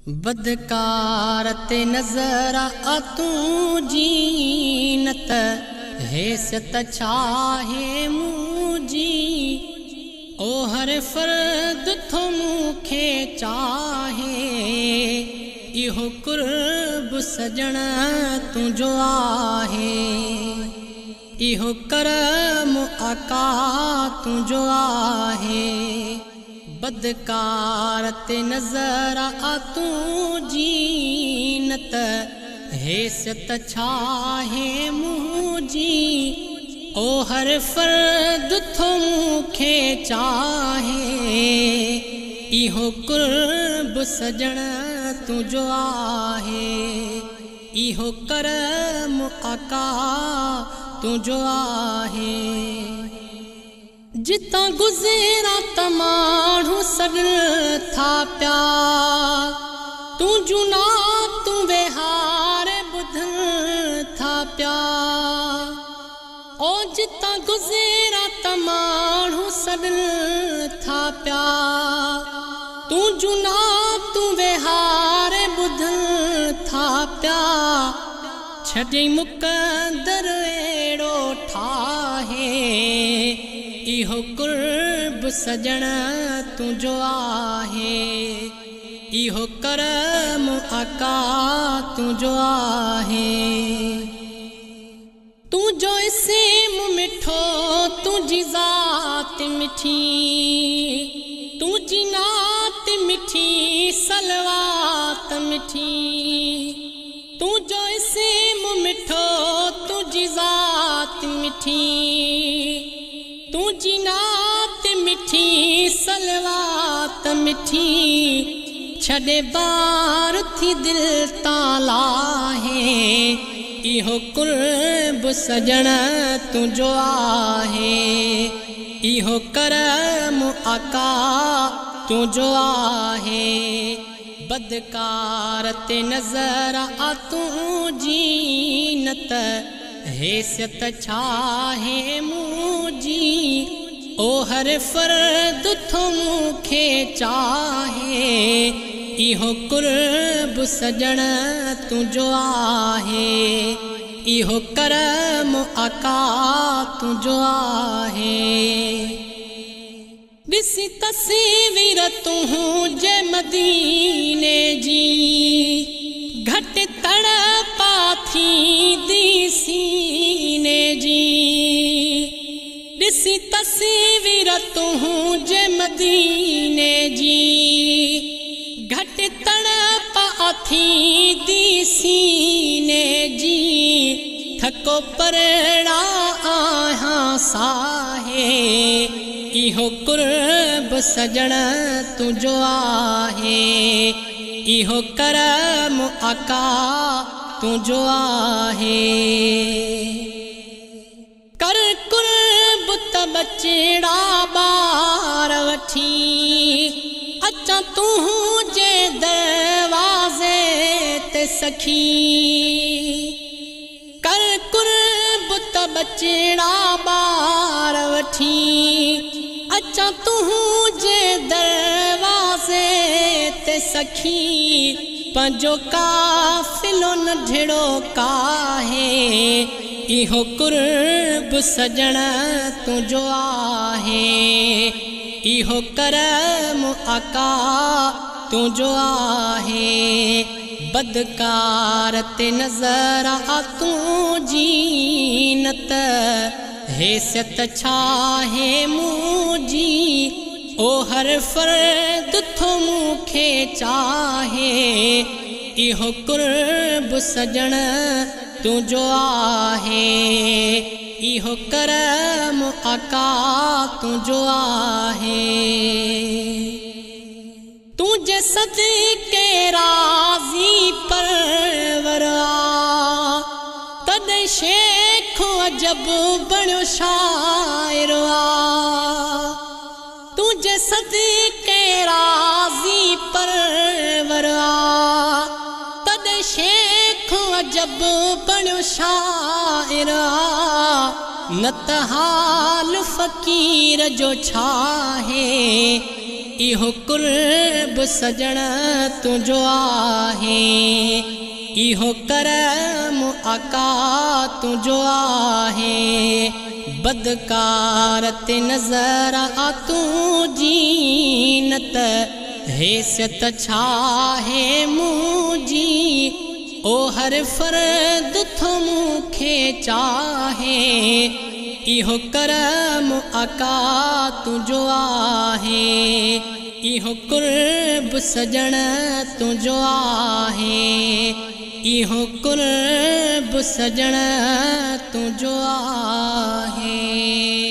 बदकार ते नज़र आ तुंहिंजी न त हैसियत छाहे मुंहिंजी। ओ हर फ़र्द थो मूंखे चाहे, इहो कुर्ब सजण तुंहिंजो आहे, इहो करम आका तुंहिंजो आहे। बदकार ते नज़र आ तुंहिंजी न त हैसियत छाहे मुंहिंजी। ओ हर फ़र्द थो मूंखे चाहे, इहो कुर्ब सजण तुंहिंजो आहे, इहो करम आका तुंहिंजो आहे। जितां गुज़रा त माण्हू सॾनि था पिया, तुंहिंजूं नातूं वेहारे ॿुधनि था पिया। ओ जितां गुज़रा त माण्हू सॾनि था पिया, तुंहिंजूं नातूं वेहारे ॿुधनि था पिया। छॾी मुक़दर अहिड़ो ठाहे, इहो कुर्ब सजण तुंहिंजो आहे, इहो करम आका तुंहिंजो आहे। तुंहिंजो इस्म मिठो, तुंहिंजी ज़ात मिठी, तुंहिंजी नात मिठी, सलवात मिठी। तुंहिंजो इस्म मिठो, तुंहिंजी ज़ात मिठी, तुंहिंजी नात मिठी, सलवात मिठी। छॾे बार थी दिल तां लाहे, इहो कुर्ब सजण तुंहिंजो आहे, इहो करम आका तुंहिंजो आहे। बदकार ते नज़र आ तुंहिंजी न त हैसियत छाहे मुंहिंजी। ओ हर फ़र्द थो मूंखे चाहे, इहो कुर्ब सजण तुंहिंजो आहे, इहो करम आका तुंहिंजो आहे। ॾिसी तस्वीर तुंहिंजे मदीने जी, घटि तड़पा थींदी सीने जी। ॾिसी तस्वीर तुंहिंजे मदीने जी, घटि तड़पा थींदी सीने जी। थको परड़ा आहियां साहे, इहो कुर्ब सजण तुंहिंजो आहे, इहो करम आका तुंहिंजो आहे। कर कुर्ब त बचड़ा ॿार वठी अचां तुंहिंजे दरवाज़े ते सखी। कर कुर्ब त बचड़ा ॿार वठी अचां तुंहिंजे दरवाज़े ते सखी। पंहिंजो काफ़िलो नंढड़ो काहे, इहो कुर्ब सजण तुंहिंजो आहे, इहो करम आका तुंहिंजो आहे। बदकार ते नज़र आ तुंहिंजी न त हैसियत छाहे मुंहिंजी। ओ हर फ़र्द थो मूंखे चाहे, इहो कुर्ब सजण तुंहिंजो आहे, इहो करम आका तुंहिंजो आहे। तुंहिंजे सदके राज़ी परवर आ, तॾहिं शेख अजब बणियो शाइर आ। तुंहिंजे सदके राज़ी परवर आ, तॾहिं शेख अजब बणियो शाइर आ। न त हाल फ़क़ीर जो छाहे, इहो कुर्ब सजण तुंहिंजो आहे। इहो करम आका तुंहिंजो आहे। बदकार ते नज़र आ तुंहिंजी, न त हैसियत छा आहे मुंहिंजी। ओ हर फर्द थो मूंखे चाहे, इहो करम आका तुंहिंजो आहे। इहो कुर्ब सजण तुंहिंजो आहे। इहो कुर्ब सजण तुंहिंजो आहे।